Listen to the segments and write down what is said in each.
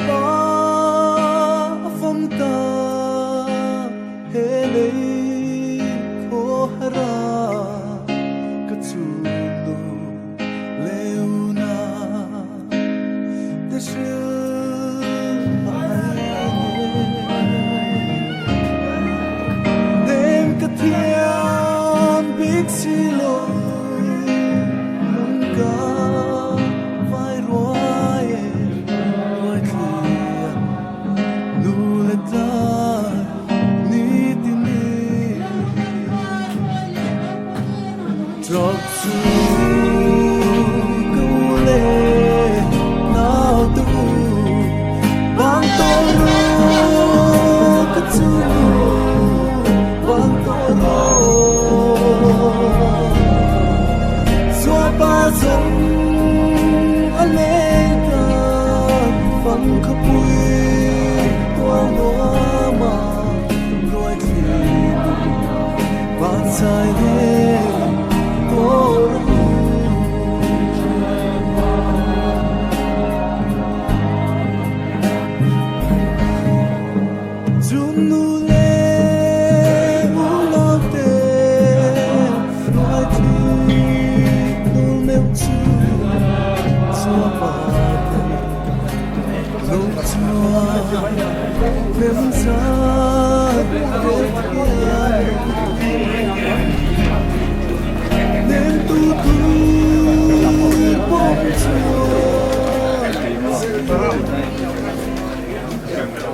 pa a fam ta he lei khawhar ah ka chun nu le unau te hrilh ai Nem ka thiam bik si lo lung ka vai ruai e ruai thlia nu le tlai ni tini Trok chu ka u le nau tu vang to ru ka chu vang to ro Zua pa zong a leng ta fang kha pui tua nuam a ruai thli van sai nem tawr u. Chun nu le unau te ruai thli nul meuh chu chua pa te lung chuan nem zan te thian nem tu tu pawm chuan.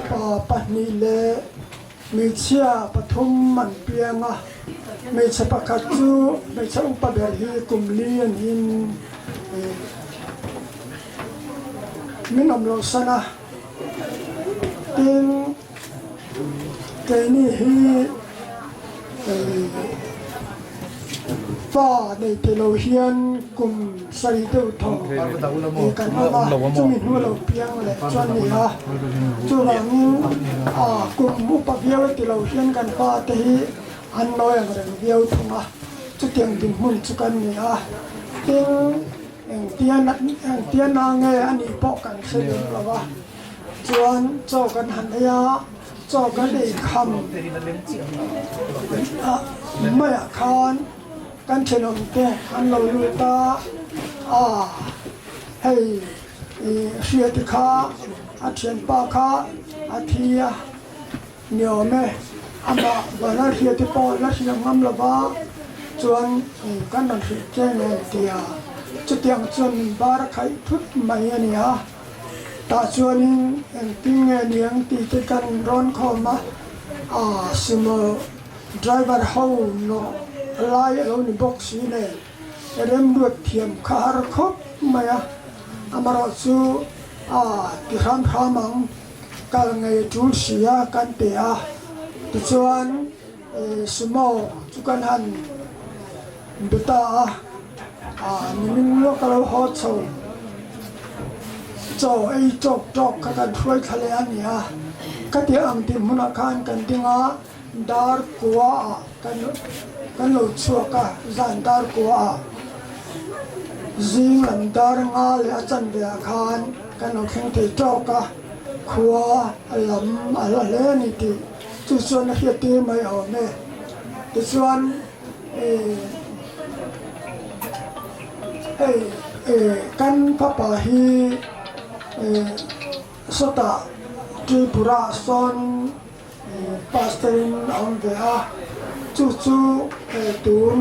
Pa pahnih leh hmeichhia pathum an piang a, hmeichhe pakhat chu hmeichhe upa ber hi kum li a niin min awm loh san a, tin keini hi fa nei thei lo hian kum sarih deuh thaw kan awm a, chumi hnu lo piang leh chuan a ni a, chuvangin kum upa viau ti lo hian kan fa te hi an nawi ang reng viau thung a, chutiang dinhmun chu kan ni a, tin. Engtia na nge a nih pawh kan hre lem lo a, chuan chaw kan han ei a, chaw kan ei kham maiah khan kan thenawm te an lo lut a, a hei Hriati kha a thianpa kha a thi a ni awm e, amah Bala Hriati pawh la hriam ngam lo va, chuan kan rawn hrilh che nge ti a, chutiang chuan min bar a khaih thut mai a ni a, tah chuanin engtin nge niang tih te kan rawn khawm a, a sumo driver ho nawh lai a lo ni bawk si nen remruat thiam kha har khawp mai a, amarawh chu a ti hram hram ang. Kal ngei tul si a kan pe a, tichuan sumo chu kan han be ta a, nimin lawk a lo haw chho chaw ei tawk tawk kha kan hruai thla leh a ni a, ka tih ang tih hmunah khan kan ding a, dar kua ah kan kan lo chhuak a, zan dar kua ah zing lam dar nga leh a chanve ah khan kan lo thleng thei tawk a. Khua a lam a hla hle a ni tih chu chuan a hriat tir mai awm e. Tichuan hei kan fapa hi sawtah Tripura sawn pastor in a awm ve a, chu chu tun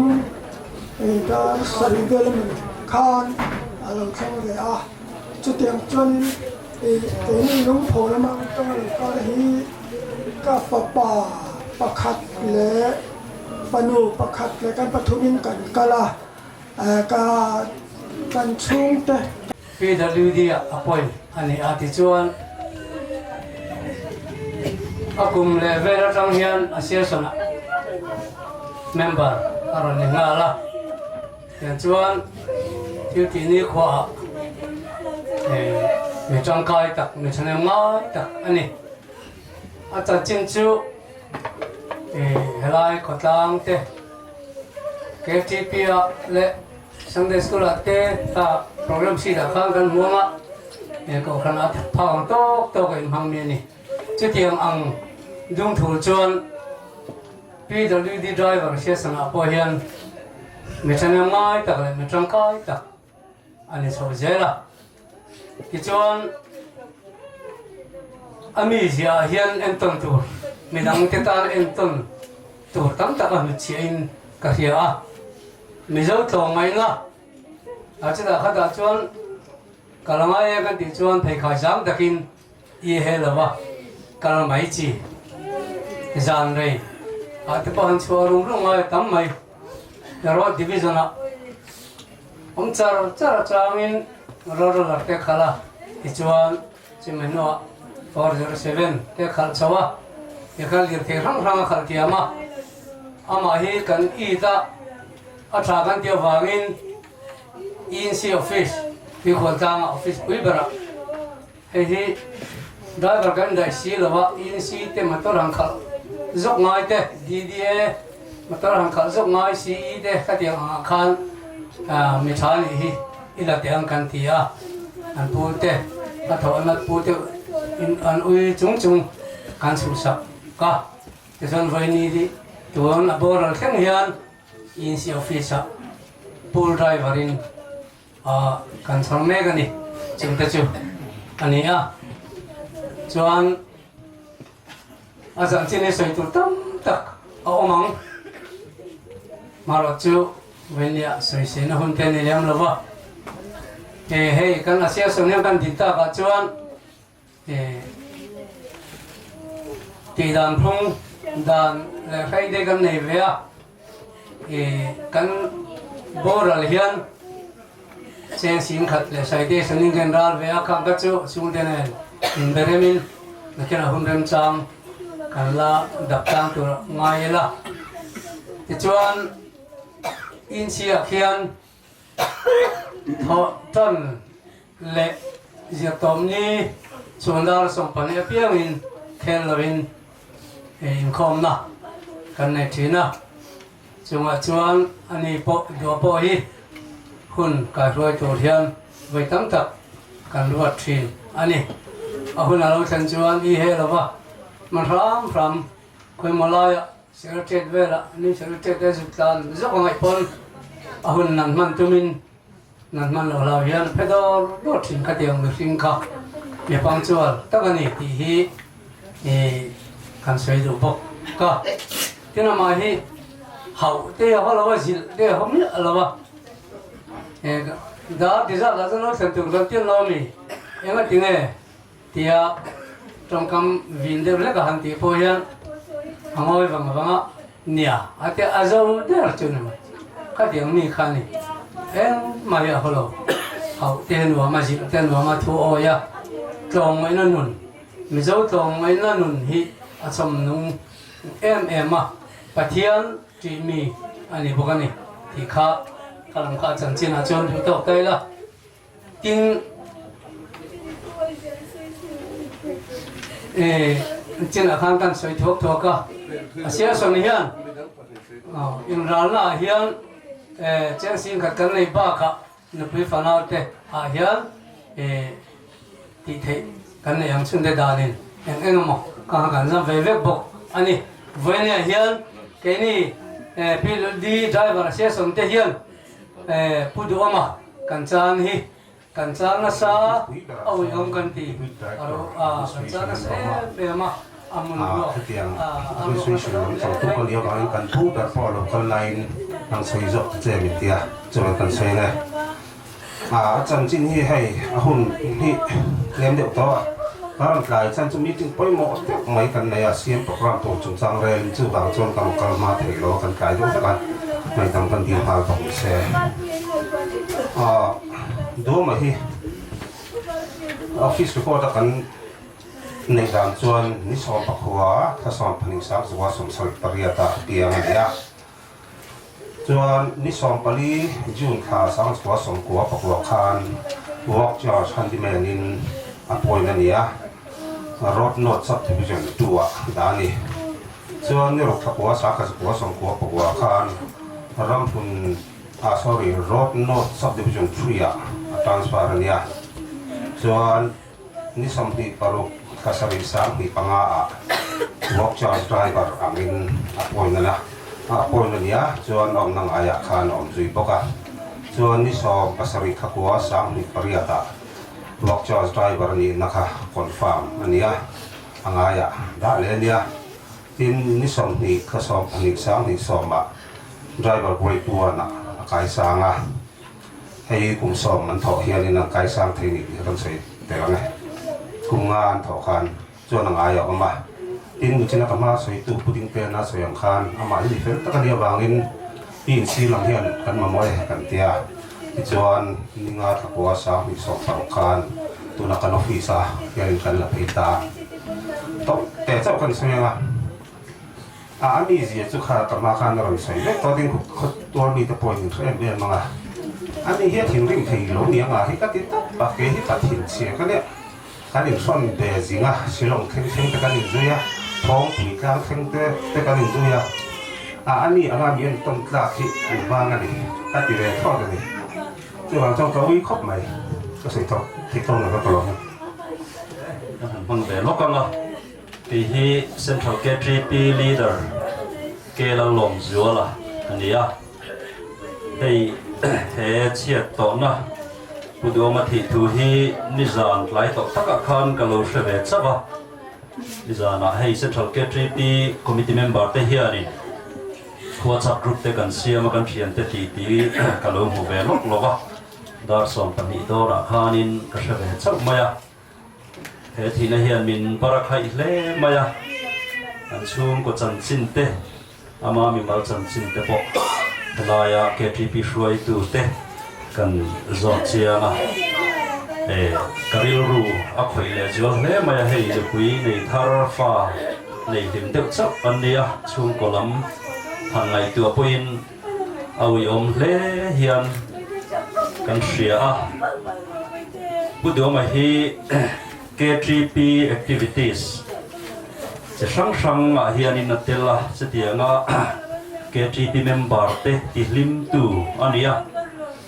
dar sarih vel a ni khan a lo thleng ve a, chutiang chuanin Keini lungpho lama ka lo kal hi ka fapa pakhat leh fanu pakhat leh kan pathumin kan kal a, ka kan chhungte. PWD ah a pawi a ni a tichuan a kum leh vel atang hian a session ah member a rawn ni nghal a. Tiang chuan thil tih ni khuaah mi tangkai tak, mi thahnem ngai tak a ni. A chanchin chu helai khawtlang te, KTP ah leh Sunday School ah te ta program sheet ah khan kan hmuang a. Kohhran a phak ang tawk tawk a inhmang mi a ni. Chutiang ang dungthur chuan PWD driver Hriatsangah pawh hian mi thahnem ngai tak leh mi tangkai tak a ni chho zel a. Tichuan a mizia ah hian entawn tur midang te tan entawn tur tam tak a hnutchhiahin ka hria a. Mizo tlawmngaihna a chutah khatah chuan ka la ngai e kan tih chuan pheikhai zang takin i he lova kal mai chi zan rei ah te pawh han chhuah rum rum ngai tam mai erawh division ah awm char char atangin road roller te khalh a tichuan chumi hnuah 407 te khalh chho a tikhan lirthei hrang hrang a khalh thiam a amah hi kan it a a tha kan tih avangin ENC office tuikhualtlanga office pui berah Hei hi driver kan daih si lo a, ENC te motor han khalh zawk ngai te, DDA motor han khalh zawk ngai, CE te khatiang angah khan mi tha nih hi i la teh ang kan ti a, an pu te a thawh a nat pu te in an ui chung chung kan chhuhsak a, tichuan vawiin hi tun a boral thleng hian ENC office ah pool driver in Ah kan chhang mek a ni, chungte chu a ni a. Chuan a chanchin hi sawi tur tam tak a awm ang. Marawh chu Vainia sawisena hun te ni lem lo va. E hei kan Asia sawn hian kan din takah chuan e tihdan phung dan leh hrei te kan nei ve a. E kan boral hian cheng sing khat leh citation in kan ral ve a, khang kha chu chhungte nen inberemin nakin a hun remchang kan la dap tlang tur ngai ila. Tichuan inchhiah khian thawh tan leh zirtawmni chhungdar sawmpahnih apiangin khel lovin inkhawmna kan nei thin a. Chungah chuan ani pawh duah pawh hi hun kaihruai tur hian vawi tam tak kan ruat thin a ni. A hun a lo thlen chuan i he lova hman hram hram khawimaw laiah Secretariat velah new Secretariat te zuk tlan zawk a ngaih pawn a hun nan hman tumin Nan hman loh hlau hian phe dawr dawr thin kha tiang mihring kha mi punctual tak a ni tih hi kan sawi duh bawk ka. Tin amah hi hauh te a haw lo a, zilh te a haw miah lo a. Dar ti zat lah chuan lo thlen tur kan tir lo a mi? Enga ti nge? Tia tawngkam vin deuh hlek a han tih pawh hian a ngawi vang vang a, nia a tia a zo der chu ni mai. Khatiang mi kha ni engmah hi a haw lo. Hauh te nuam a, zilh te nuam a, thu awi a, tlawmngaihna nun, Mizo tlawmngaihna nun hi a chawm nung em em a, Pathian tih mi a ni bawk a ni tih kha ka lam kha a chanchinah chuan duh tawk ta ila. Tin, chinah khan kan sawi thuak thuak a, a siasawn hian inralna ah hian cheng sing khat kan nei bakah nupui fanau te ah hian tih theih kan nei ang chhun te danin eng eng emaw ka kan zam ve vek bawk a ni. Vawinia hian keini PWD driver a siasawn te hian Pu Duhawma kan chan hi kan chan nasa a uiawm kan ti a ro a kan chan nasa em em a a mun ruak a ruak nasa lo hle mai. Kan pu ber pawh lo kal laiin nang sawi zawk ta che min ti a, chuan kan sawi ang e. A chanchin hi hei a hun hi tlem deuh tawh a, ka rawn tlai chan chu meeting pawimawh deuh mai kan nei a, CM programme tur chungchang relin chuvang chuan ka rawn kal hma theih lo a, kan tlai deuh vek a, ngaihdam kan dil nghal bawk ni se. Duama hi office record a kan neih dan chuan ni 14 thla 12 sang 18 ah piang a ni a. Chuan ni 14 June thla 1996 khan Work Charge Handyman in appoint a ni a, Road North Sub-Division 2 ah dah a ni. Chuan ni ruk thla kua sakha zakua 99 khan Ramhlun ah sorry Road North Sub-Division 3 ah a transfer a ni a. Chuan ni 26 thla sarih 2005 ah work charge driver angin appoint a appoint a nia, chuan awmna ngaiah khan a awm zui bawk a. Chuan ni 17 thla kua 2008 ah work charge driver a nihna kha confirm a nia, a ngaiah dah leh a nia. Tin, ni 20 thla 12 2010 ah driver grade one ah a kaisang a. Hei kum 10 an thawh hianin an kaisang thei ni tih kha kan sawi tel ang e. Kum nga an thawh khan chuan a ngai a awm a. Tin, Nuchina ka hma sawitu Pu Dingtena sawi ang khan amah hi mi fel tak a nih avangin i insi lam hian kan mamawh e kan ti a. Tichuan, ni nga thla kua 2016 khan tuna kan office a hianin kan la phei ta. Tawp teh chauh kan sawi ang a. A a mizia chu kha ka hma khan a rawn sawi vek tawh ding khaw tuar mite pawhin in hre em em ang a. Ani hi a thinrim thei lo ni anga hi ka ti tawp a, kei hi ka thinchhia ka nia. Kan inhrawn ve zing a, Shillong thleng thleng te kan inzui a, Thawngpui tlang thleng te te kan inzui a. A ani anga mi entawn tlak hi an vang a ni, ka ti ve thlawt a ni. Chuvang chuan ka ui khawp mai, ka sawi tawh thei tawng lo ka lawm e. Ka han hmang ve lawk ang a. Kei hi Central KTP Leader K Lallawmzuala a ni a, hei he chhiat tawhna Pu Duama thih thu hi nizan tlai tawh takah khan ka lo hre ve chauh a, nizanah hei Central KTP Committee member te hianin WhatsApp group te kan siam a, kan thiante titi ka lo hmu ve lawk lawk a, dar 12 dawnah khanin ka hre ve chauh mai a. He thihna hian min bar a khaih hle mai a, an chhungkaw chanchin te, ama mimal chanchin te pawh helaia KTP hruaitu te kan zawt chiang a. E, ka rilru a khawih leh zual hle mai a, hei nupui nei thar fa nei hlim deuh chauh an ni a, chhungkaw lam han ngaihtuah pawhin a uiawm hle hian kan hria a. Pu Duama hi KTP activities chi hrang hrang ah hianin a tel a, chutianga KTP member te tihlimtu a ni a.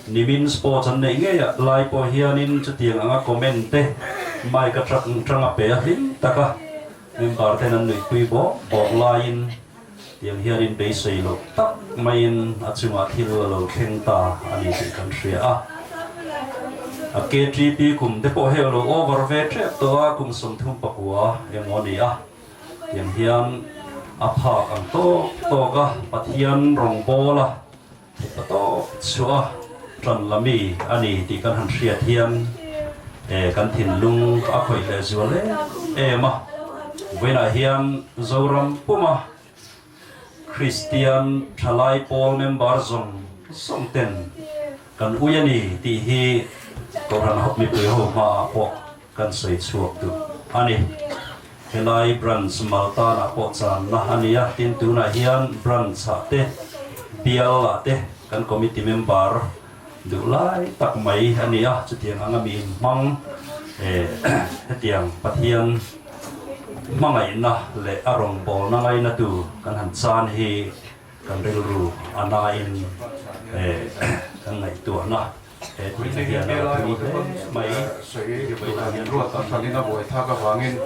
Nimin sports an neih ngei ah lai pawh hianin chutiang anga comment te mic atang a pe a hlim tak a, member ten an nuihpui bawk bawk laiin Tiang hianin beisei loh tak maiin a chungah thil a lo thleng ta a ni tih kan hria a. A KTP kum te pawh hei a lo over ve tep tawh a, kum 39 emaw a ni a. Tiang hian a phak ang tawk tawk a, Pathian rawngbawl a theih ta tawk chhuah a, tan la mi a ni tih kan han hriat hian kan thinlung a khawih leh zual em em a. Vawiinah hian Zoram puma Kristian thalai pawl member zawng zawng ten kan ui a ni tih hi Kohhran mipui ho hmaah pawh kan sawi chhuak duh a ni. Helai branch Maltana pawh channa a ni a, tin tunah hian branch ah te, bial ah te kan committee member duh lai tak mai a ni a, chutiang anga mi inhmang eh hetiang Pathian hmangaihna leh a rawngbawlna ngainatu kan han chan hi kan rilru a nain eh kan ngaihtuahna. Puitling hian bial aiawh te pawn sawi duh an ruat a hranin a buai thak avangin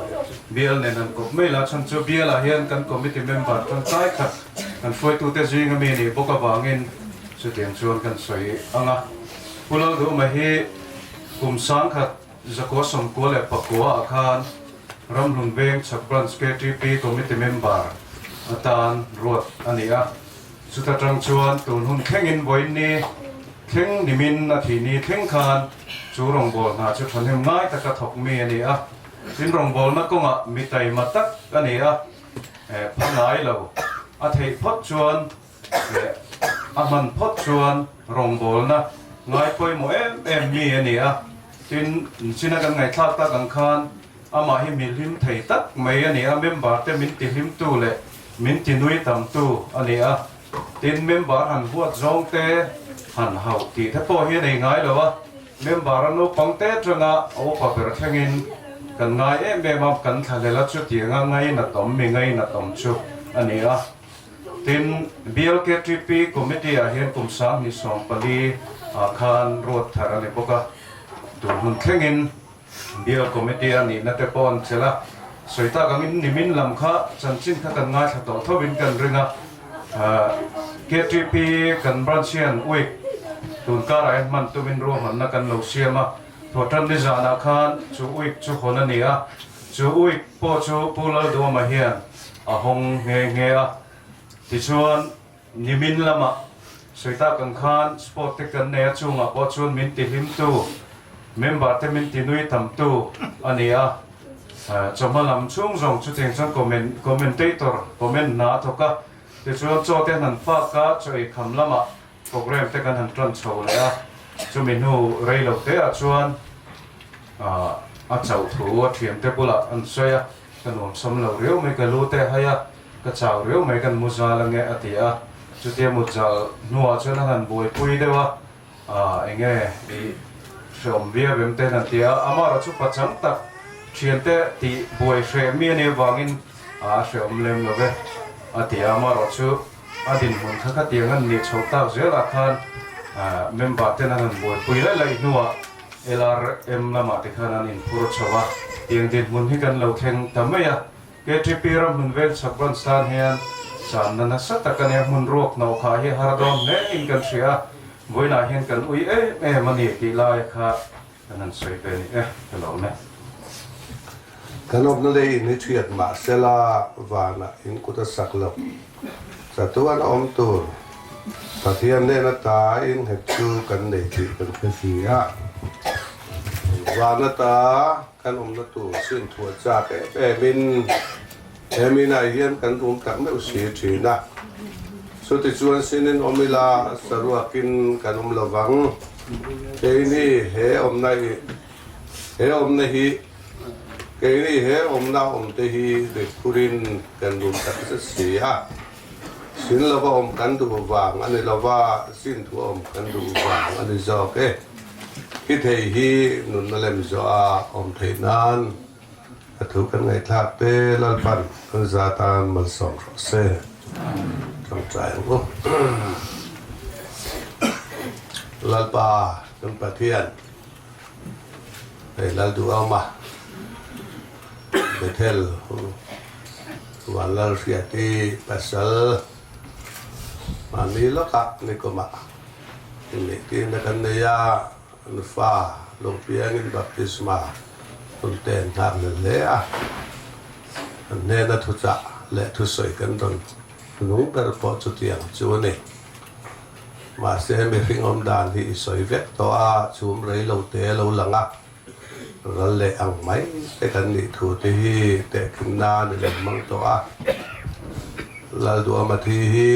bial nen an kawp mai la chhan chu bialah hian kan committee member tangkai khat kan hruaitute zinga mi nih bawk avangin chutiang chuan kan sawi ang a. Pu Lalduhma hi kum 1999 ah khan Ramhlun Veng Chhak Branch KTP Committee member atan ruat a ni a. Chuta tang chuan tun hun thlengin vawiin thleng nimin a thih ni thleng khan chu rawngbâwl hna chu thahnem ngai taka thawk mi a ni a. Tin, rawngbâwlna kawngah mi taima tak a ni a, pha ngai lo a theih phawt chuan leh a hman phawt chuan rawngbâwlna ngai pawimawh em em mi a ni a. Tin, china kan ngaihthlak tak ang khan amah hi mi hlim thei tak mai a ni a, member te min tihlimtu leh min tinui tamtu a ni a. Tin, member han huat zawng te han hauh tih te pawh hi a nei ngai lo a, member a naupang te atanga a upa ber thlengin kan ngai em em a, kan thlahlel a chutianga ngainatawm mi ngainatawm chu a ni a. Tin, BLKTP Committee ah hian kum 2014 ah khan ruat thar a ni bawk a, tun hun thlengin. Bial Committee a nihna te pawh an chelh a, sawi tak angin nimin lam kha chanchin kha kan ngaithla tawh thovin kan ring a. KTP kan branch hian week tun karah hian hman tumin ruahmanna kan lo siam a, Thawhtan nizanah khan chu week chu hawn a ni a, chu week pawh chu Pu Lalduama hian a hawng nghe nghe a. Tichuan nimin lamah sawi tak ang khan sport te kan nei a, chungah pawh chuan min tihlimtu, member te min tinui tamtu a ni a. Chawhma lam chhung zawng chutiang chuan comment commentator comment hna a thawk a, tichuan chaw te an han fak a, chaw ei kham lamah Programme te kan han tan chho leh a, chumi hnu rei lo te ah chuan a chauh thu a thiam te bulah an sawi a, ka nuam sam lo riau mai, ka lu te a hai a, ka chau riau mai, kan mu zal ange a ti a, chutia mut zal hnuah chuan an han buaipui deuh a, eng nge i hreawm viau em te an han ti a, amaherawh chu pachang tak thiante tih buai hreh mi a nih avangin a hreawm lem lo ve a ti a, amaherawh chu. A dinhmun kha khatiang an nih chhoh tak zelah khan member ten an han buaipui laih laih hnuah LRM lamah te khan an inphur chho a, tiang dinhmun hi kan lo thleng ta mai a. KTP ramhmun vel chhak branch tan hian channa nasa tak a nia, hmun ruak hnawh khah hi har dawn hle in kan hria a, vawiinah hian kan ui em em a ni tih lai kha Kan han sawi ve ni e, ka lawm e. Kan awmna lei in hi thiat mah sela vanah in kut a sak lo. Chatuan a awm tur Pathian hnena ta in nghet chu kan nei tih kan hre si a. Van ata kan awmna tur sin thuah chak em em in he minah hian kan rum tak meuh si thin a. Chutichuan sinin awm ila saruakin kan awm lovang. Keini he awmna hi he awmna hi keini he awmna awmte hi rikphurin kan rum tak zet si a. Sin lova awm kan duh vang a ni lova, sin thu awm kan duh vang a ni zawk e. Hi thei hi nunna lem zawh a awm theih nan A thu kan ngaihthlak te Lalpan kan za tan malsawm rawh se. Tawngtai ang u. Lalpa kan Pathian hei Lal Duhawma Bethel Van Lal Hriati pasal mahni lawkah nikumah inneihtirna kan nei a. An fa lo piangin baptisma hun te an nghak leh hle a, an hnena thuchah leh thusawi kan rawn hnung ber pawh chutiang chu a ni. Mahse, mihring awm dan hi i sawi vek tawh a, chhum rei lo te lo lang a, ral leh ang mai te kan nih thu te hi tehkhin nan i lo hmang tawh a. Lalduama thi hi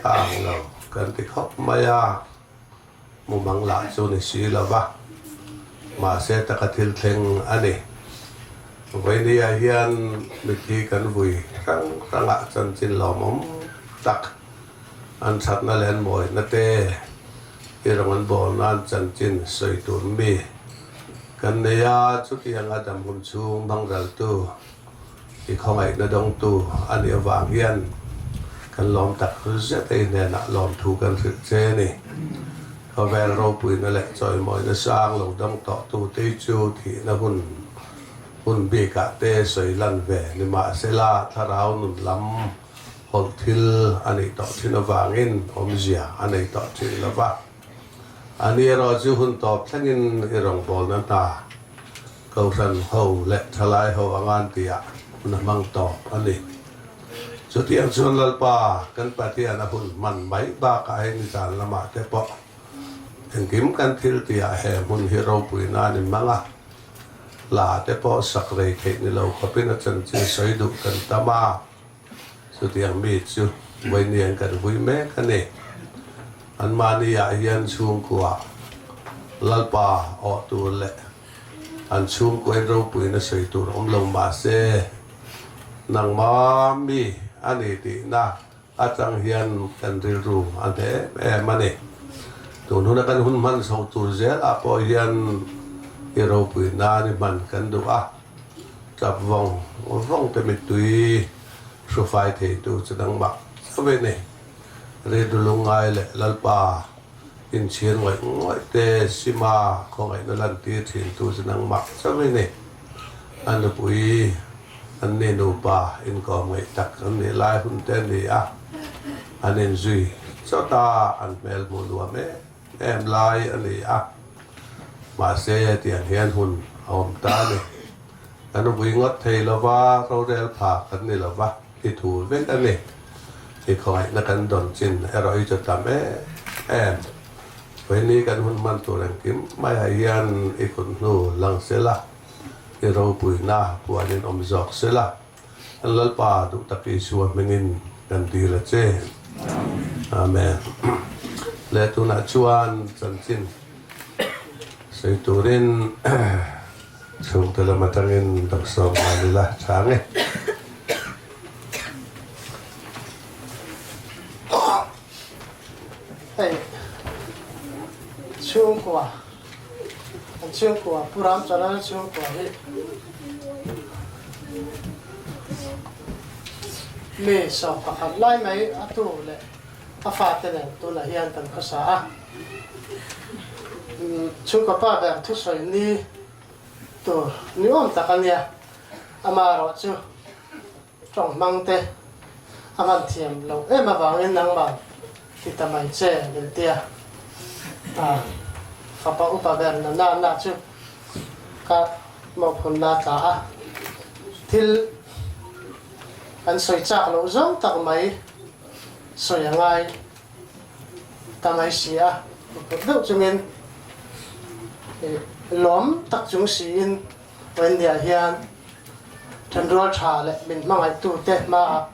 a ang lo kan ti khawp mai a. Mumang lah chu ni si lo va, mahse taka thil thleng a ni. Vawinia hian mithi kan vui hrang hrangah chanchin lawmawm tak an thatna leh an mawina te i rawn an bawl nan chanchin sawi tur mi kan nei a, chutianga damhun chhung hmangraltu i khawngaihna dawngtu a nih avang hian kan lawm tak zet a, i hnenah lawmthu kan hrilh che a ni. Khawvel ropuina leh chawimawina sang lo dawng tawhtu te chu thihna hun hun bikah te sawi lan ve ni mahsela thlarau nun lam hawlh thil a nih tawh thin avangin awmzia a nei tawh thin lo va. Ani erawh chu hun tawp thlengin i rawngbawlna hna Kohhran ho leh thalai ho a ngan tihah hun a hmang tawp a ni. Chutiang chuan Lalpa kan Pathian a hun hman mai bakah hei nizan lamah te pawh engkim kan thil tihah he hmun hi ropui nan in hmang a, hla te pawh sak rei theih ni lo khawpin a chanchin sawi duh kan tam a, chutiang mi chu vawiin kan vui mek a ni. Anmahni ah hian chhungkua Lalpa awh tur leh An chhungkuain ropuina sawi tur awm lo mah se, nangma mi a ni tihna atang hian kan rilru a hne em em a ni. Tun huna kan hun hman chho tur zelah pawh hian i ropui nan i hman kan duh a, tap vawng vawng te mittui hrufai theitu chu nangmah chauh i ni. Rilru lungngai leh Lalpa. Inchhir ngawih ngawih te Sima khawngaihna lantir thintu chu nangmah chauh i ni. A nupui an ni nupa inkawm ngaih tak an nih lai hun te a ni a, an inzui chawt a, an hmel hmuh nuam em em lai a ni a. Mahse tiang hian hun a awm ta a ni. Kan vui ngawt thei lova, rorel pha kan ni lova, i thu vek a ni. I khawngaihna kan dawn chin erawh i chu tam em em. Vawiini kan hun hman tur engkim maiah hian i kut hnu lang sela, i ropuina puanin awm zawk sela, kan Lalpa duh tak Isua hmingin kan dil a che. Amen. Le tunah chuan chanchin sawi turin Chhungte lam atangin damsawm nghal ila tha nge. Hei chhungkua an chhungkua Pu Ramchalal chhungkua hi mi 11 lai mai a tu leh a fate nen tunah hian kan khawsa a. Chhungkaw pa ber thusawi ni tur ni awm tak a nia, amaherawh chu tawng hmang te a van thiam loh em avangin nangmah ti ta mai che min tia. A fapa upa ber na na na chu ka mawhphun la tla a, thil an sawi chak loh zawng tak mai sawi a ngai. Ta mai si a, kut deuh chungin lawm tak chung siin Wendy-ah hian ṭanrual ṭha leh min hmangaihtute hmaah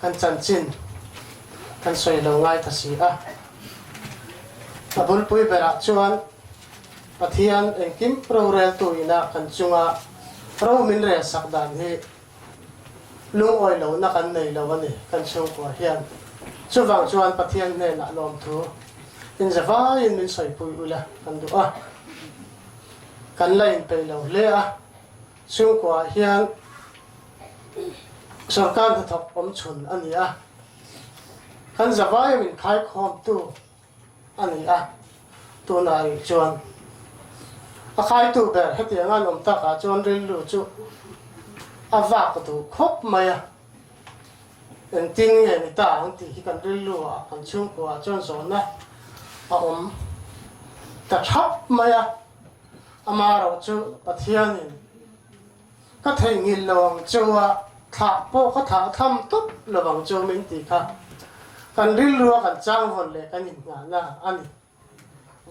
kan chanchin kan sawi lo ngai ta si a. A bulpui berah chuan Pathian engkim roreltu ina kan chunga ro min relsak dan hi Lungawi lohna kan nei lo a ni kan chhungkua hian. Chuvang chuan Pathian hnenah lawmthu inzavaiin min sawipui ula kan duh a. Kan la inpeih lo hle a, chhungkuaah hian sorkar hnathawk awm chhun a ni a. Kan zavaia min khaikhawmtu a ni a, tunah rih chuan a khaitu ber hetiang an awm takah chuan rilru chu a vak duh khawp mai a, engtin nge ni ta ang tih hi kan rilru ah kan chhungkua ah chuan zawhna a awm ta thap mai a, amaherawh chu Pathianin Ka theihnghilh lo ang cheu a, thlah pawh ka thah tham tawp lo ang cheu min ti kha. Kan rilrua kan changvawn leh kan inngahna a ni.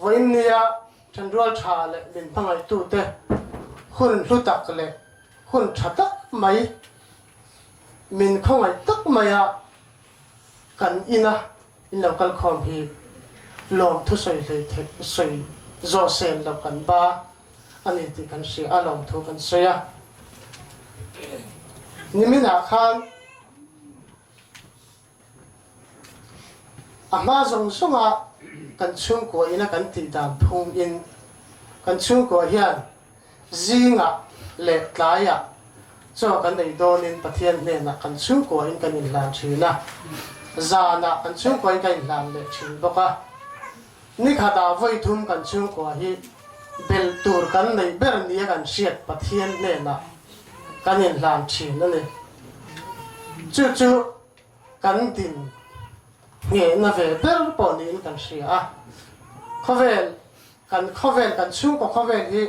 Vawiin nia ṭhenrual ṭha leh min hmangaihtute hun hlu tak leh hun ṭha tak mai, min khawngaih tak maia kan ina in lo kal khawm hi lawmthu sawi hlei theih sawi zawh sel lo kan ba. a ni tih kan hria a, lawmthu kan sawi a. Niminah khan a hma zawng zawnga kan chhungkua ina kan tih dan phung in kan chhungkua hian zingah leh tlaiah chaw kan ei dawnin Pathian hnenah kan chhungkua in kan inhlan thin a, zanah kan chhungkua in kan inhlan leh thin bawk a. Ni khatah vawi thum kan chhungkua hi belh tur kan neih ber nia kan hriat Pathian hnenah kan inhlan thin a ni. Chu chu kan din nghehna ve ber pawh niin kan hria a. Khawvel kan khawvel kan chhungkaw khawvel hi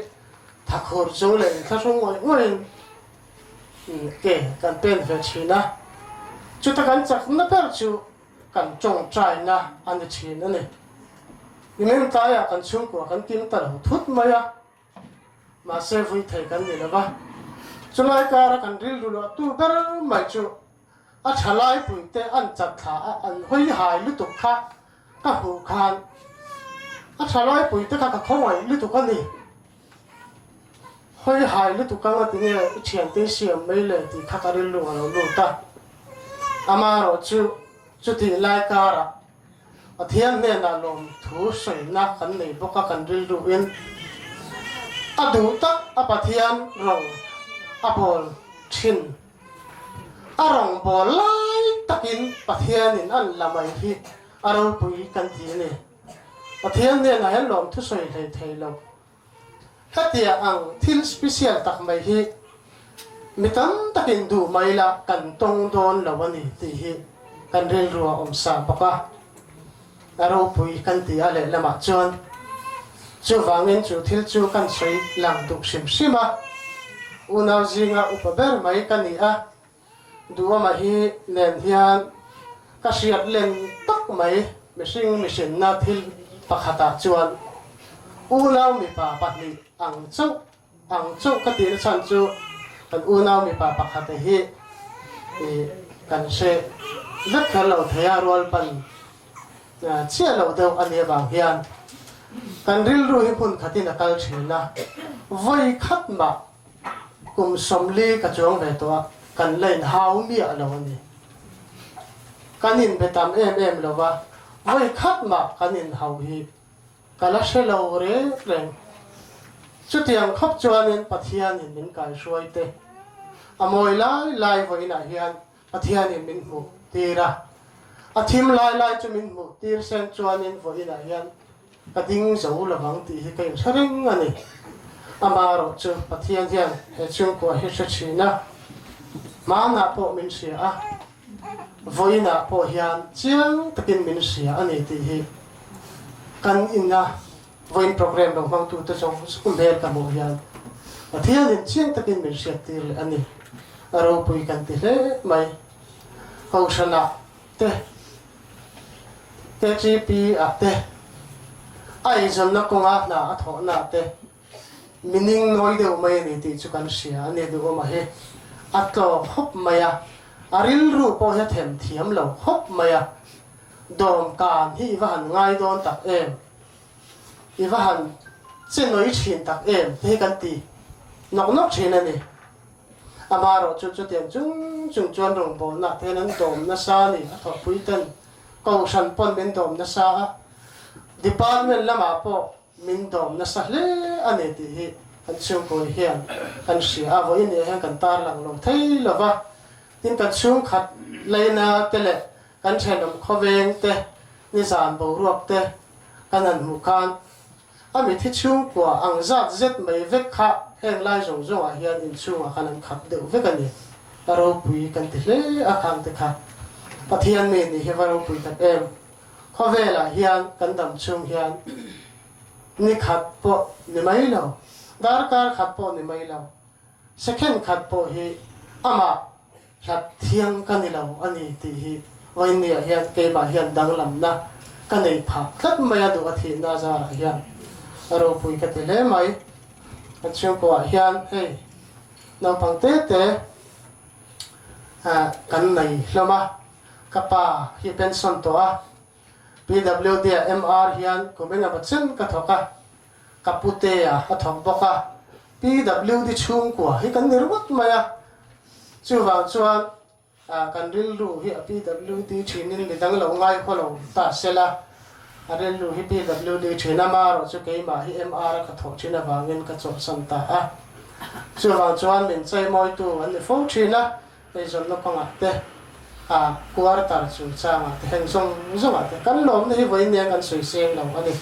thakhur chung leh inthlahrung ngawih ngawihin ke kan pen ve thin a. Chuta kan chakna ber chu kan tawngtaina a ni thin a ni. Nimin tlaiah kan chhungkua kan kim ta lo thut mai a, mahse vui thei kan ni lo va. Chulai kara kan rilru luahtu ber mai chu a thalai puite an chat thla a, an hawi hai lutuk kha ka hmuh khan a thalai puite kha ka khawngaih lutuk a ni. Hawi hai lutuk anga tinge i thiante i siam mai le tih kha ka rilru a lo lut a. Amaherawh chu chutih lai karah Pathian hnenah lawmthu sawina kan nei bawk a, kan rilruin a duh tak a Pathian rawng a bawl thin. A rawng bawl lai takin Pathianin an la mai hi a ropui kan ti a ni. Pathian hnenah hian lawmthu sawi hlei thei lo. Hetiang ang thil special tak mai hi mi tam takin duh mai la kan tawng dawn lo a ni tih hi kan rilru a awm sa bawk a. A ropui kan ti a lehlamah chuan chuvangin chu thil chu kan sawi lang duh hrim hrim a. Unau zinga upa ber mai ka ni a, Duhawma hi nen hian ka hriat len tak mai mihring mihrinna thil pakhatah chuan unau mipa pahnih ang chauh ang chauh ka tihna chhan chu kan unau mipa pakhate hi ih kan hre vek kher lo thei a, rual pan chiah lo deuh a nih avang hian kan rilru hi hmun khatin a kal thin a, vawi khat mah Kum 40 ka chuang ve tawh a, kan la inhau miah lo a ni. Kan inbe tam em em lo va, vawi khat mah kan inhau hi ka la hre lo reng reng. Chutiang khawp chuanin Pathianin min kaihruai te, a mawi lai lai vawiinah hian Pathianin min hmuh tir a, a thim lai lai chu min hmuh tir seng chuanin vawiinah hian ka ding zo lovang tih hi ka inhre reng a ni. Amaherawh chu Pathian hian he chhungkua hi hre thin a, hmanah pawh min hria a, vawiinah pawh hian chiang takin min hria a ni tih hi kan ina vawiin program lo hmangtute zawng zawng hmel ka hmuh hian Pathianin chiang takin min hriattir leh a ni. A ropui kan ti hle mai. Kohhranah te, KTP ah te, a eizawnna kawnga hna a thawhna ah te mining nawi deuh mai a ni tih chu kan hria a ni duhawm a hi. A tlaw khawp mai a, a rilru pawh hi a them thiam lo khawp mai a. Dawmkan hi i va han ngai dawn tak em? I va han che nawi thin tak em? Te hi kan ti nawk nawk thin a ni. Amaherawh chu chutiang chung chung chuan rawngbawlna te hian an dawm nasa a ni, a thawhpui ten Kohhran pawn min dawm nasa a, Department lamah pawh min dawm nasa hle a ni tih hi kan chhungkawi hian kan hria a, vawiin nih hian kan tarlang lo thei lo va, tin kan chhungkhat leina te leh kan thenawm khawveng te, nizan boruak te kan han hmuh khan A mithi chhungkua ang zat zet mai vek kha heng lai zawng zawngah hian inchhungah khan an khat deuh vek a ni. A ropui kan ti hle a khang te kha. Pathian mi nih hi va ropui tak em. Khawvelah hian kan dam chhung hian ni khat pawh ni mai lo, darkar khat pawh ni mai lo, second khat pawh hi amah Hlat thiang ka ni lo a ni tih hi vawiinniah hian keimah hian danglamna ka nei phah tlat mai a duh a thihna zarah hian a ropui ka ti hle mai. Kan chhungkuaah hian hei naupang te te kan nei hlawm a, ka pa hi pension tawh a, PWD ah MR hian kum engemaw chen ka thawk a, ka putea a thawk bawk a, PWD chhungkua hi kan ni ringawt mai a, chuvang chuan kan rilru hi a PWD thinin midang lo ngai haw lo ta sela, a rilru hi PWD thin a, marawh chu keimah hi MR a ka thawh thin avangin ka chawlhsan ta a, chuvang chuan min chaimawitu an ni fo thin a, eizawnna kawngah te, a quarter chungchangah te heng zawng zawngah te kan lawmna hi vawiin nia kan sawi seng lo a ni.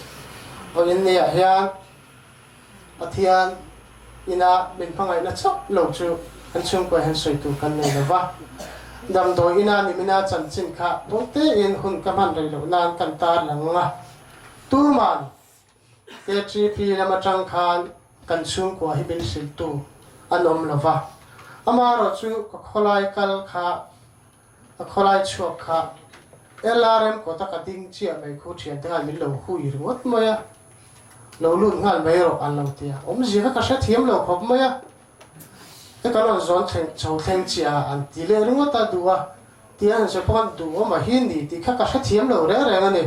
Vawiin niah hian Pathian ina min hmangaihna chauh lo chu kan chhungkua hian sawi tur kan nei lo va. Damdawi ina nimina chanchin kha tawitein hun ka hman rei loh nan kan tar lang a, tuman KTP lam atang khan kan chhungkua hi min hrilhtu an awm lo va, amaherawh chu ka khawlai kal kha, ka khawlai chhuak kha LRM kawta ka ding chiah mai khu thiante khan min lo hui ringawt mai a, lo lut nghal mai rawh an lo ti a, awmzia kha ka hrethiam lo khawp mai a, he kan rawn zawn thleng chho thleng chiah a an ti leh ringawt a duh a, tia an sawi pawh khan duhawm a hi ni tih kha ka hrethiam lo reng reng a ni,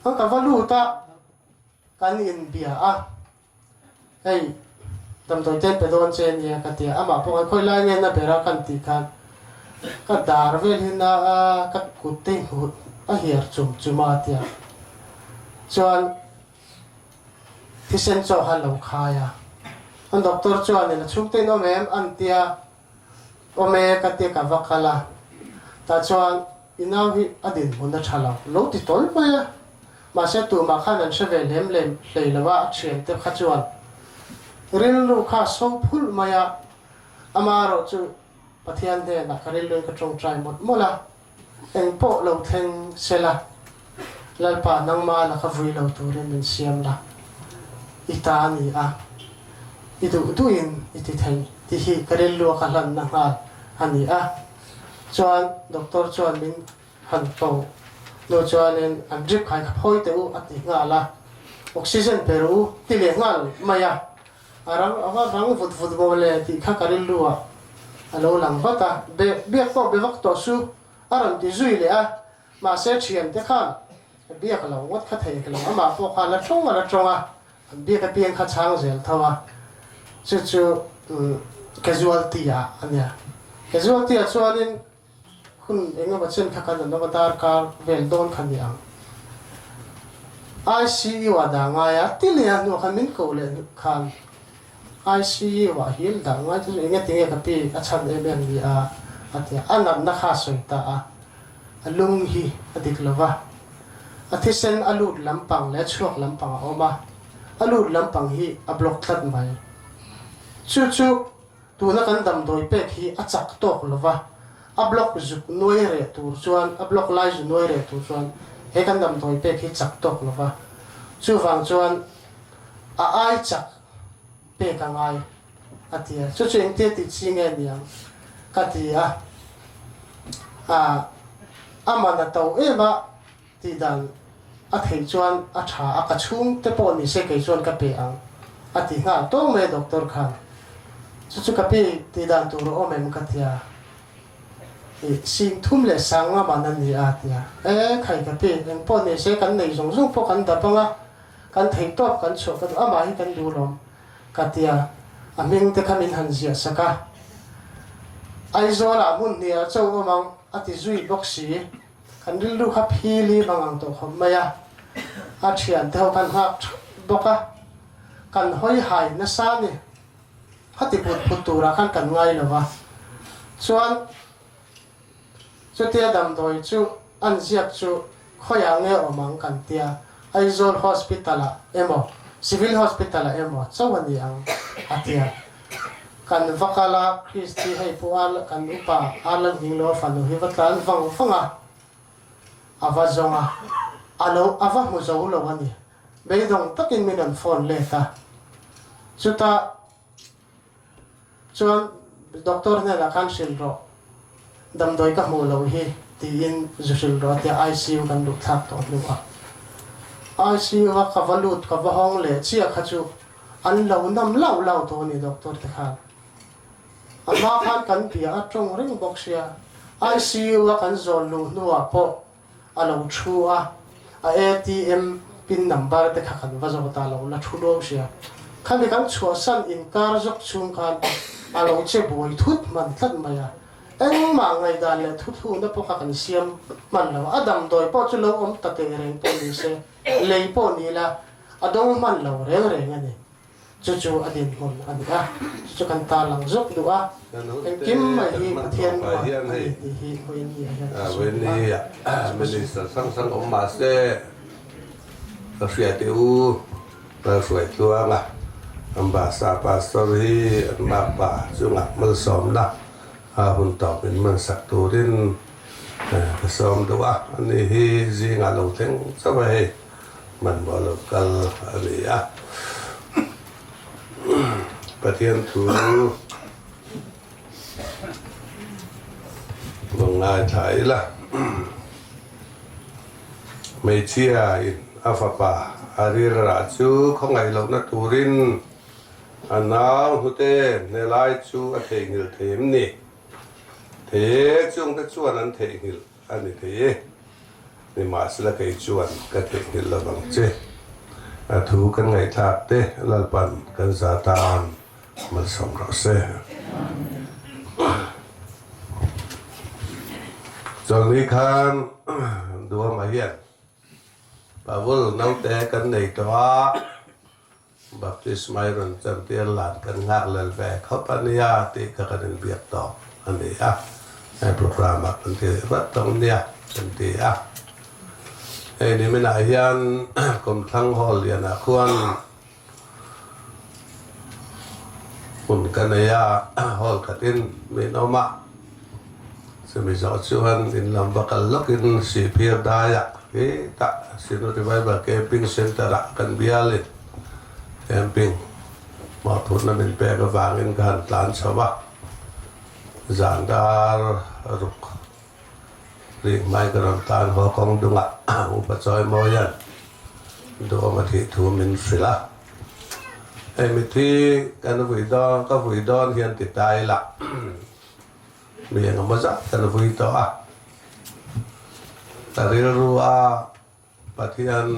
an ka va lut a. Kan inbia a, hei damdawi ten pe dawn che nia ka ti a, amah pawh kan khawi lai nge na ber a kan tih khan ka dar vel hi na a, ka kut te hmuh a hiar chum chum a tia chuan thisen chaw kha an lo khai a, an doctor chuanin a chhungte in awm em an tia awm e ka tia ka va kal a, tah chuan i nau hi a dinhmun a tha lo, lo ti tawl mai a. Mahse tumah khan an hre ve lem lem hlei lo a, a thiante kha chuan rilru kha so phulh mai a, amaherawh chu Pathian hnenah ka rilruin ka tawngtai mawlh mawlh a, engpawh lo thleng sela, Lalpa nangma la ka vui lo turin min siam la, i ta a ni a, i duh duhin i ti thei tih hi ka rilrua ka hlanna nghal a ni a. Chuan doctor chuan min han ko hnu chuanin an drip khai kha phawi teh u a ti nghal a, oxygen pe rawh u ti leh nghal mai a, a rang a va rang vut vut maw le tih kha ka rilru ah a lo lang vat a, be biak pawh be vak tawh su a rawn ti zui leh a, mahse thiante khan biak lo ngawt kha thei ka lo, amah pawh kha a la tawng a la tawng a, an biak apiang kha chhang zel tho a, chu chu casualty ah a nia, casualty ah chuanin. Hun eng emaw chen kha kan an awm a, darkar vel dawn kha ni ang. ICU ah dah ngai a, ti leh a hnuah khan min koh leh khan ICU ah hian dah ngai chu enge tinge ka pi a chhan em em ni a a ti a, a natna kha a sawi ta a, a lung hi a dik lo va, a thisen a lut lampang leh a chhuak lampang a awm a, a lut lampang hi a block tlat mai. Chu chu Tuna kan damdawi pek hi a chak tawk lo va, a block zuk nuai reh tur chuan, a block lai zu nuai reh tur chuan he kan damdawi pek hi chak tawk lo va. Chuvang chuan a ai chak pek a ngai a ti a. Chu chu engtia tih chi nge niang ka ti a. A a man a to em a. Tih dan a theih chuan a tha a, ka chhung te pawh ni se kei chuan ka pe ang a ti nghal tawng mai a doctor khan. Chu chu ka pi tih dan tur a awm em ka ti a, ih sing thum leh sang nga man a ni a ti a, e khai ka pi eng pawh ni se kan nei zawng zawng pawh kan dap ang a, kan theih tawp kan chhuah ka duh amah hi kan duh lawm ka ti a, a hming te kha min han ziah sak a, Aizawl ah hmun hnih ah cho awm ang a ti zui bawk si. Kan rilru kha phili mang ang tawh khawp mai a, a thiante ho kan nghak thap bawk a, kan hawi hai nasa a ni. Khati put put turah khan kan ngai lo va, chuan chutia damdawi chu an ziak chu khawiah nge awm ang kan tia, Aizawl Hospital ah emaw Civil Hospital ah emaw chauh a ni ang a tia. Kan va kal a, Christy hei pawh a kan upa Arlan Hminglo a fanu hi va tlan vang vang a, a va zawng a, a lo a va hmu zo lo a ni. Beidawng takin min rawn phone let a, chutah chuan doctor hnenah khan hrilh rawh, damdawi ka hmuh loh hi tiin zu hrilh rawh a tia ICU kan luh thlak tawh hnuah ICU a ka va lut ka va hawng leh chiah kha chu An lo nam lauh lauh tawh a ni doctor te khan. A hma khan kan bia a tawng reng bawk sia, ICU a kan zawn luh hnuah pawh a lo thu a, a ATM pin number te kha kan va zawt a, a lo la thu luau sia. Khami kan chhuahsan inkar zawk chhung khan a lo che buai thut hman tlat mai a, engmah ngaihdan leh thuthlukna pawh kha kan siam hman lo a, a damdawi pawh chu lo awm ta teh reng pawh ni se, lei pawh ni la, A dawng hman lo reng reng a ni. Chu chu a dinhmun a ni a, chu chu kan tarlang zuk duh a, engkim mai hi Pathian ruat a ni tih hi vawiin ni ah hian ka sawi duh a. Minister hrang hrang awm mah se ka hria teh u, Lalhruai Tluanga, Ambassa Pastor hi an makpa chungah malsawmna a hun tawp min hmansak turin ka sawm duh a, ani hi zingah lo thleng chauh a hei. Hmanhmawh lo kal a ni a. Pathian thu lo ngaithla ila. Hmeichhia in a fapa a rilrah chu khawngaih lohna turin a nau hnute hnelai chu a theihnghilh thei em ni? Thei e, chungte chuan an theihnghilh. A ni thei e, nimahsela kei chuan ka theihnghilh lo vang che. A thu kan ngaihthlak te Lalpan kan za tan malsawm rawh se. Chawlhni khan Duhama hian Pavul naute kan nei tawh a. Baptisma i rawn chantir lan kan nghak lel ve khawp a nia tih kha kan inbiak tawh a ni a, he programme ah kan ti vat tawng nia kan ti a. Hei niminah hian Kawmthlang Hall lianah khuan hmun ka nei a, hall khatin min awm a, chumi zawh chuan in lam va kal lawkin Sihphir daiah hetah Synod Revival Camping Centre-ah kan bialin camping mawhphurhna min pek avangin ka han tlan chho a, zan dar ruk Rik mai ka rawn tan haw kawng dungah Upa Chawimawia'n duhawm a thih thu min hrilh a. Hei mithi kan vui dawn, ka vui dawn hian ti ta ila mi engemaw zat kan vui tawh a. Ka rilru a Pathian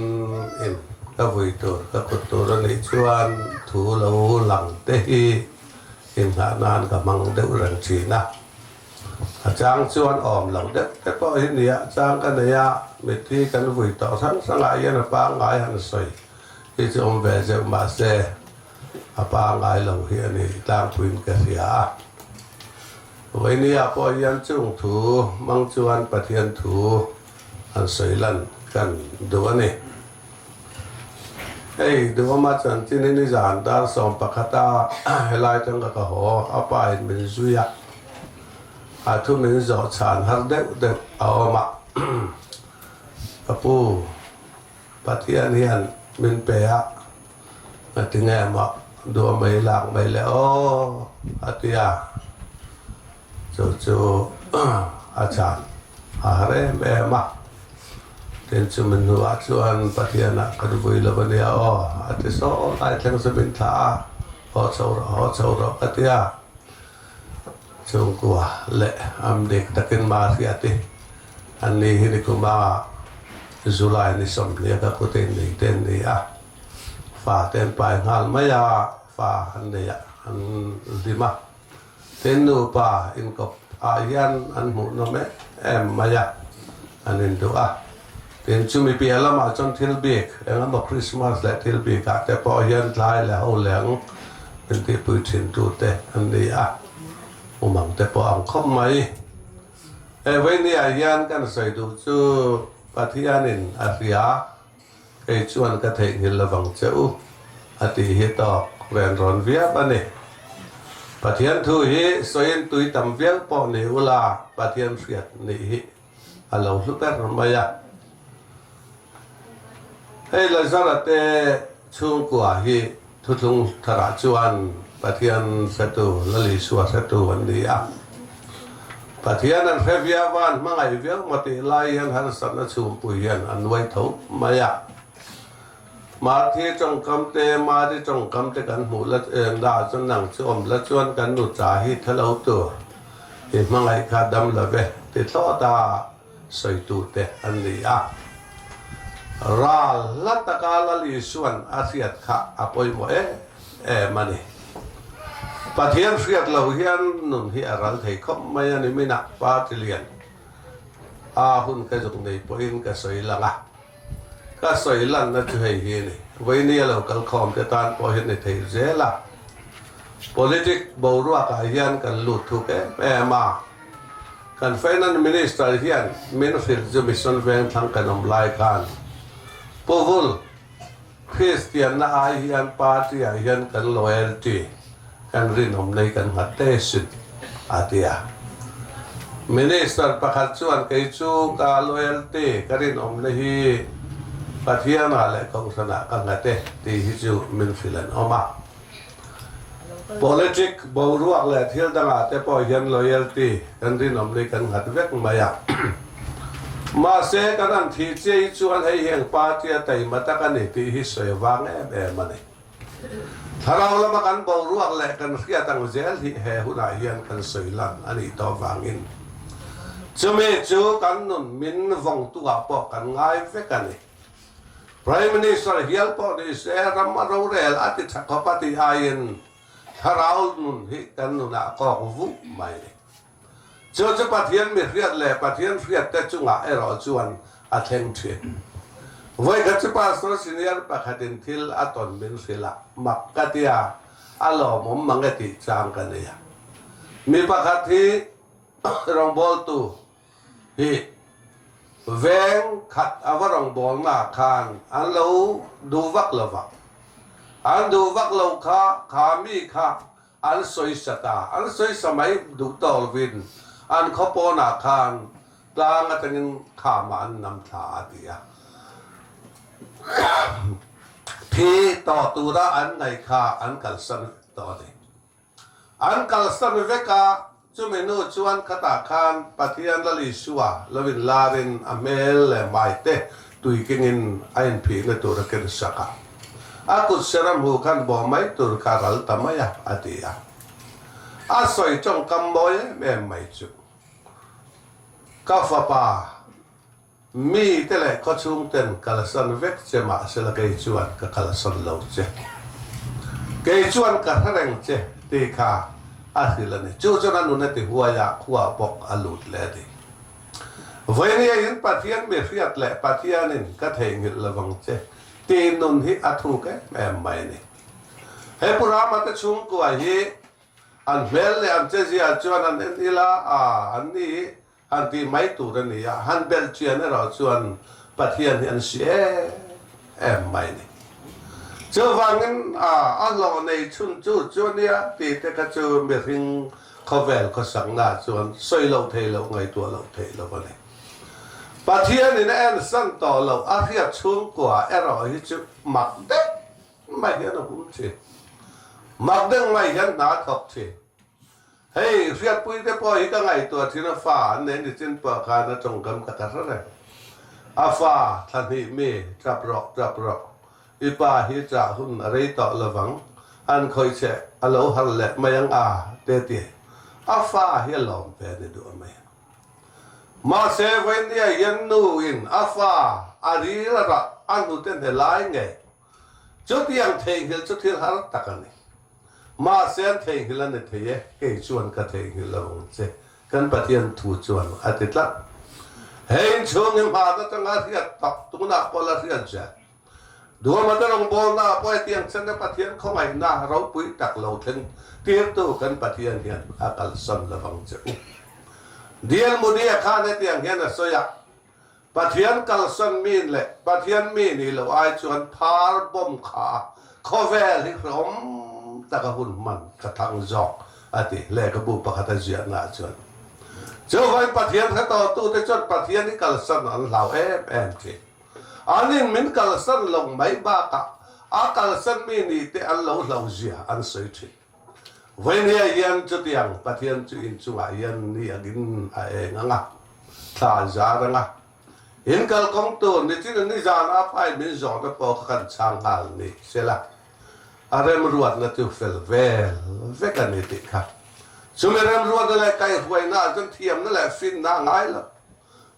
in ka vui tur, ka kut tur a nih chuan thu lo lang te hi inghah nan ka hmang deuh reng thin a. A chang chuan awm lo deuh te pawh hi nia, chang ka nei a, mitthi kan vui tawh hrang hrangah hian a pangngai han sawi hi chu awm ve zeuh mahse a pangngai lo hi a ni tlangpuiin ka hria a. Vawinia pawh hian chung thu hmang chuan Pathian thu an sawi lan kan duh a ni. Hei Duhawma chanchin hi nizan dar 11 a helai tang ka ka haw, a pa in min zui a, a thu min zawh chhan har deuh deuh a awm a, ka pu Pathian hian min pe a, ngati nge maw Duhawma hi lak mai le aw a ti a. Chu chu a chan a har em em a, tin chumi hnuah chuan Pathianah kan vui lo a nia aw, a ti saw lai thleng chu min thlah a, haw chho rawh, haw chho rawh ka ti a. Chhungkua leh am dik takin ma hriat i, an ni hi nikuma July ni 20 ka kut in nei te an ni a, fa te an pai nghal mai a, fa an nei a, an hlim a. Tin nupa inkawp ah hian an hmuh nawm em em mai a, an induh a. Tin chumi piah lamah chuan thil bik eng emaw Christmas leh thil bik ah te pawh hian tlai leh ho leng min tihpui thin tu te an ni a, umang te pawh ang khawp mai. He vawinia ah hian kan sawi duh chu Pathianin a hria Kei chuan ka theihnghilh lovang che u, a tih hi tawk ren rawn viau a ni. Pathian thu hi sawiin tui tam viau pawh ni ula, Pathian hriat nih hi a lo hlu ber mai a. Hei Lazara te chhungkua hi thuthlung tharah chuan Pathian hretu, Lal Isua hretu an ni a. Pathian an hre viau a, an hmangaih viau maw tih lai hian harsatna chhungpui hian a nuai tho mai a. Marthi tawngkam te, Mari tawngkam te kan hmuh la dah chuan nang chu awm la chuan kan nu cha hi thalo tur i hmangaih kha dam lo ve ti thlawt a. Sawitute an ni a. Ral hla taka Lal Isuan a hriat kha a pawimawh em em a ni. Pathian hriat lo hian nun hi a ral thei khawp mai a ni minah party lian a hun ka zuk nei pawhin ka sawi lang a. Ka sawi lanna chu hei hi a ni. Vawinia lo kal khawm te tan pawh hian ni thei zel a. Politic boruakah hian kan lut thuk em em a. Kan Finance Minister hian min hrilh chu Mission Vengthlang kan awm lai khan Pu Vul, Kristianna ai hian party ah hian kan loyalty, kan rinawm nei kan nghat te sin, a ti a. Minister pakhat chuan kei chu ka loyalty, ka rinawmna hi Pathianah leh Kohhranah ka nghat e tih hi chu min hrilh an awm a. Politic boruak leh thil dangah te pawh hian loyalty kan rinawm leh kan nghat vek mai a. Mahse, kan han thih chiah hi chuan hei hi eng party a taima tak a ni tih hi sawi vang em em a ni. Thlarau lama kan boruak leh kan hriat ang zel hi he hunah hian kan sawi lan a nih tawh vangin chumi chu kan nun min vawngtuah pawh kan ngai vek a ni. Prime Minister hial pawh ni se ram a rorel a ti tha khawp a tih aiin thlarau nun hi kan nunah kawk vuh mai ni. Chu chu Pathian mi hriat leh Pathian hriat te chungah erawh chuan a thleng thin. Vawikhat chu Pastor Senior pakhatin thil a tawn min hrilh a, mak ka tia a lawmawm mang e tih chang ka nei a. Mi pakhat hi rawngbawltu hi. Veng khat a va rawngbawlnaah khan an lo duh vak lo va. An duh vak lo kha kha mi kha an sawisa ta. An sawisa mai duh tawk lovin an khaw pawnah khan tlang atangin khamah an nam thla a ti a. Thi tawh tura an ngaih kha an kalsan vek tawh a ni. An kalsan vek a, chumi nu chuan khatah khan Pathian Lal Isua lo inlarin a hmel leh hmaite tui kengin a inphihna tur a ken sak a. A kut ser a hmuh khan bawh mai tur kha a ral ta mai a, a ti a. A sawi tawngkam mawi em em mai chu, Ka fapa, Mi te leh khawchhung ten kalsan vek che mahsela kei chuan ka kalsan lo che. Kei chuan ka hre reng che tih kha a hrilh a ni. Chu chuan a nun a ti huai a, khuah bawk a lut leh a ni. Vawinia in Pathian mi hriat leh Pathianin ka theihnghilh lovang che tih nun hi a thuk em em mai a ni. He Pu Rama te chhungkua hi an hmel leh an chezia chuan an en ila a, an ni hi Han tih mai tur a ni a, han belh chian erawh chuan Pathian hi an si em em mai a ni. Chuvangin a hlawh nei chhun chu chu a nia tih te kha chu mihring khawvel khawsaknaah chuan sawi loh theih loh, ngaihtuah loh theih loh a ni. Pathianin a ensan tawh loh a hriat chhungkua erawh hi chu mak deuh mai hian a hum thin. Mak deuh mai hian hna a thawk thin. Hei, hriatpui te pawh hi ka ngaihtuah thin a fa an nei ni chin pawh khan a tawngkam ka ta hre reng. A fa, thla hnih mi, tap rawh, tap rawh. I pa hi chah hun a rei tawh lovang, an khawih che a lo har leh mai ang a, te ti. A fa hi a lawm ve ni duh mai. Mahse, Vawinia hian nu in a fa a ril a rah a hnute hne lai ngei. Chutiang theihnghilh chu thil har tak a ni. Mahse an theihnghilh a ni thei e, kei chuan ka theihnghilh lo ang che, kan Pathian thu chuan a ti tlat. He inchhung hi hman atanga hriat tak tunah pawh la hriat zel. Duhawma te rawngbawlnaah pawh hetiang chhana Pathian khawngaihna ropui tak lo thleng tirtu kan Pathian hian a kalsan lo ang che u. Dial Mudia khan hetiang hian a sawi a, Pathian kalsan min leh Pathian mi nih loh ai chuan phar bomb kha khawvel hi hrehawm taka hun hman ka thang zawk a ti. Lehkhabu pakhat a ziahna ah chuan Chuvangin Pathian hre tawhtute chuan Pathian hi kalsan an hlau em em thin. An in min kalsan lo mai bakah a kalsan mi nih te an lo hlo zia an sawi thin. Vawinia hian chutiang Pathian chu inchungah hian ni angin a eng ang a, thla a zar ang a. In kalkawng tur nitin nizan a pai min zawhna pawh kha kan chhang nghal ni sela, a remruatna chu fel vel vek a ni tih kha. Chumi remruatna leh kaihhruaina ah chuan thiamna leh finna a ngai lo.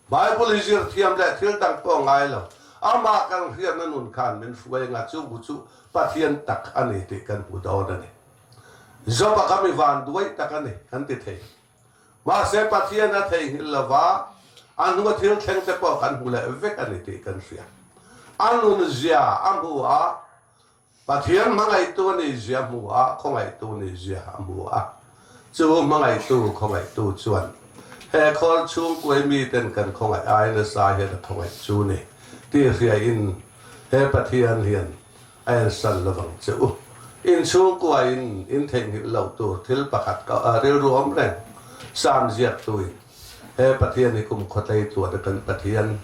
Bible hi zir thiam leh thil dang pawh a ngai lo. Amah kan hriatna nun khan min hruai anga chu bu chu Pathian tak a ni tih kan hmu dawn a ni. Job-a kha mi van duai tak a ni kan ti thei. Mahse Pathian a theihnghilh lova a hnua thil thleng te pawh kan hmu leh vek a ni tih kan hria. A nun zia a hmu a, Pathian hmangaihtu a nih zia a hmu a, khawngaihtu a nih zia a hmu a. Chu hmangaihtu, khawngaihtu chuan he khawl chhungkuai miten kan khawngaih ai nasa hian a khawngaih chu ni tih hriain he Pathian hian a ensan lovang che u. In chhungkuaiin in theihnghilh loh tur thil pakhat ka rilru awm reng, Sam ziaktuin he Pathian hi kum khawtlei tuahna kan Pathian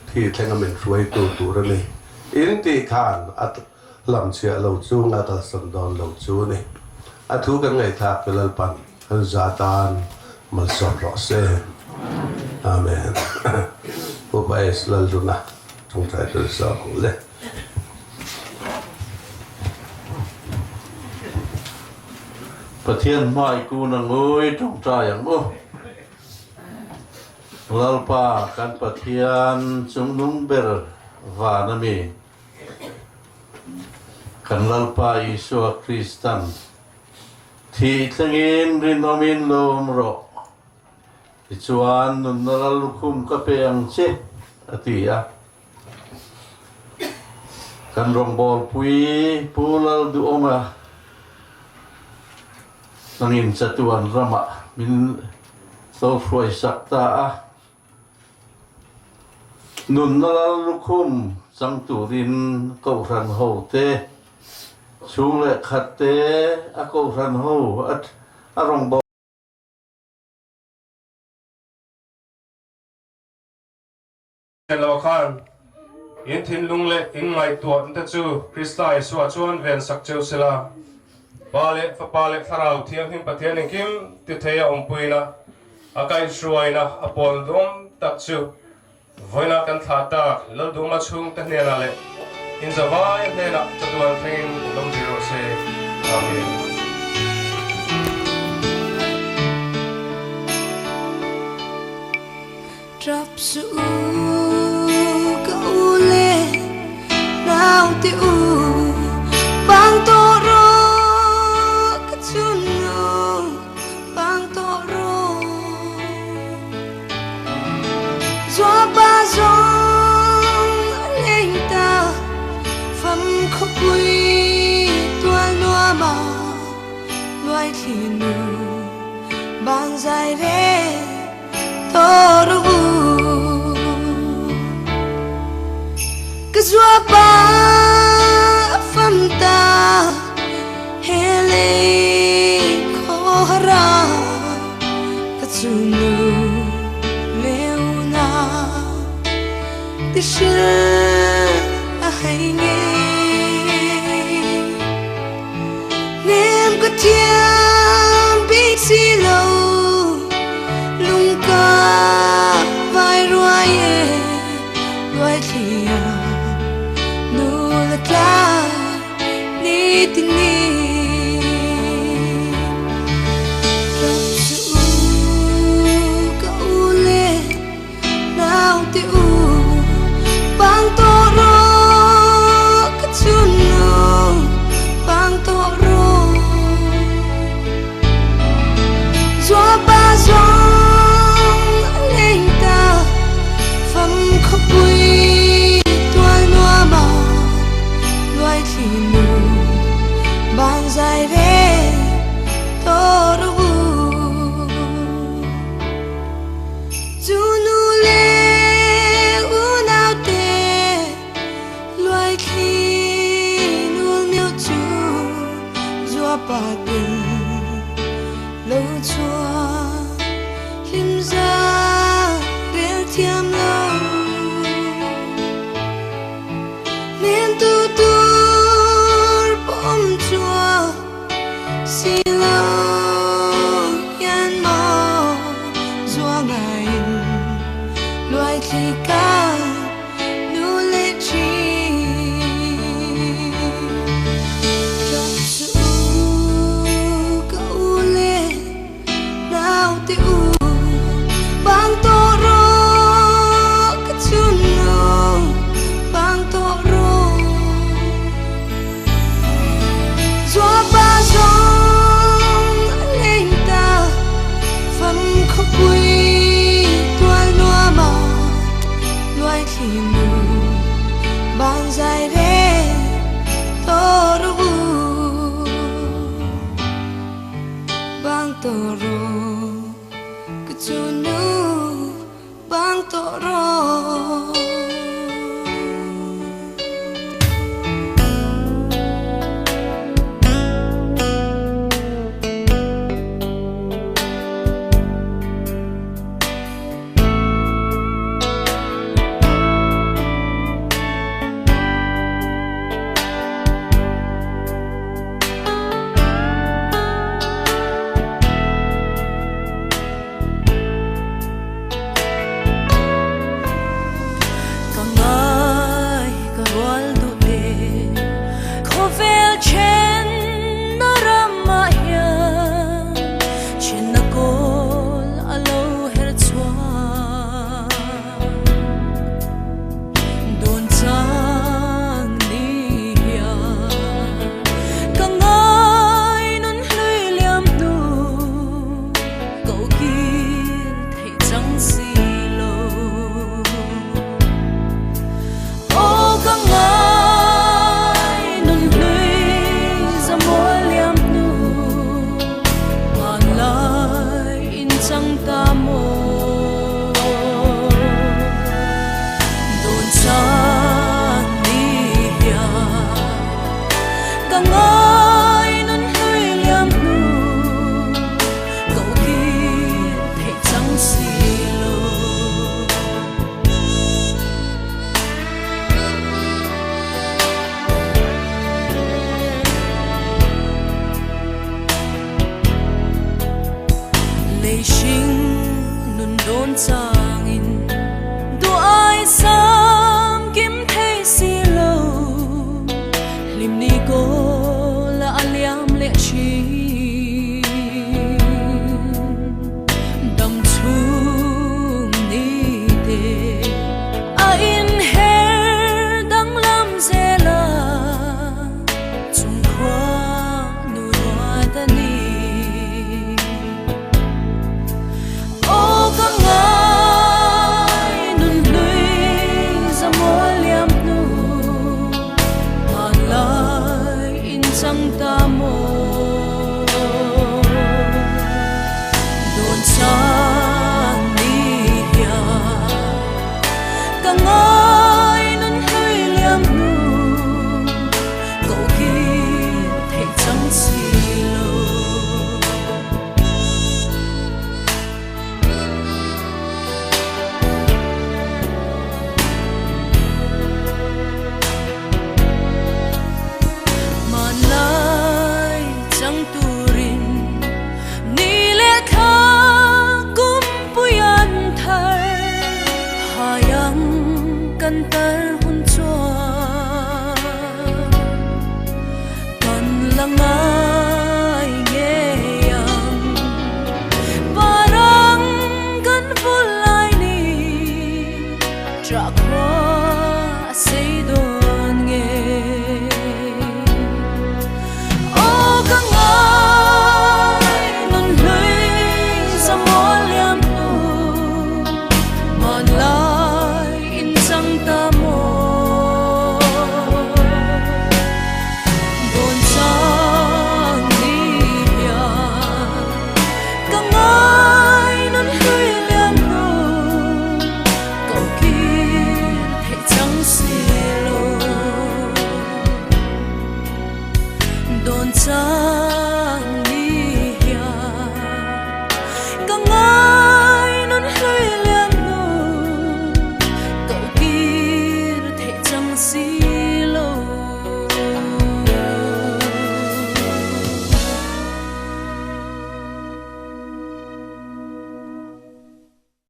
thi thlenga min hruaitu tur a ni in tih khan a hlamchhiah lo chu nga kalsan dawn lo chu a ni. A thu kan ngaihthlak chu Lalpan kan za tan malsawm rawh se. Amen. Upa S. Lalruna tawngtai tel zawk ang le. Pathian hmai kun a ngui tawngtai ang u. Lalpa kan Pathian chungnung ber van a mi. Kan Lalpa Isua Kristan thih thlengin rinawmin lo awm rawh. Tichuan nunna lal lukhum ka pe ang che a ti a. Kan rawngbawlpui Pu Lalduhawma nangin chatuan ramah min lo hruaisak ta a. Nunna lal lukhum chang turin Kohhran hote chhung leh khat te a Kohhran ho a rawngbawlna Lo khan in thinlung leh in ngaihtuahna te chu Krista Isua chuan ven sak cheu sela, Pa leh Fapa leh Thlarau Thianghlim Pathian engkim ti thei a awmpuina, a kaihhruaina a pawl duam tak chu vawiina kan thlah tak Lalduma chhungte hnenah leh in zavai hnenah chatuan thlengin lawm zir rawh se. Amen. Trap suh u ka u le naute u bang tawh rawh ka chunnu bang tawh rawh Zuapa zawng a leng ta fam khawpui tual nuama luaithli nu bang zai reng Ka zuapa a fam ta he lei khawhara ka chunu leuna ti hril a hei nge Nem ka thiam bik si lo lung ka vai ruai e luai thlia nu la tla ni tin ni Trap suh u ka u le naute u bang tawh rawh ka chunnu bang tawh rawh Zuapa zawng a leng ta fam khawpui tual nuama luaithli nu bang zai reng tawh rawh u. Chu nu le unaute luaithli nul meuh chu zuapa tel lo chhuah hlim za rel thiam lo. Hnem tu tur pawh awm chuah si lo hian maw zua ngaiin luaithli ka nu leh thin. Trap suh u ka u le naute u bang tawh rawh ka chunnu bang tawh rawh. Zuapa zawng a leng ta fam khawpui tual nuama luaithli nu bang zai reng tawh rawh u bang tawh rawh ka chunu bang tawh rawh. Lei hring nun dawn changin duh ai sam kim thei si lo, hlim ni kawl a liam leh thin. Dam chhung ni te a inher danglam zel a, chung khua nu ruat a ni. Aw ka ngai nun hlui zamual liam hnu, hmanlai in chang ta maw? Dawn chang ni hian ka ngai nun hlui liam hnu, Koh kir theih chang si lo. Hmanlai chang turin ni leh thla kum pui an thar, hai ang kan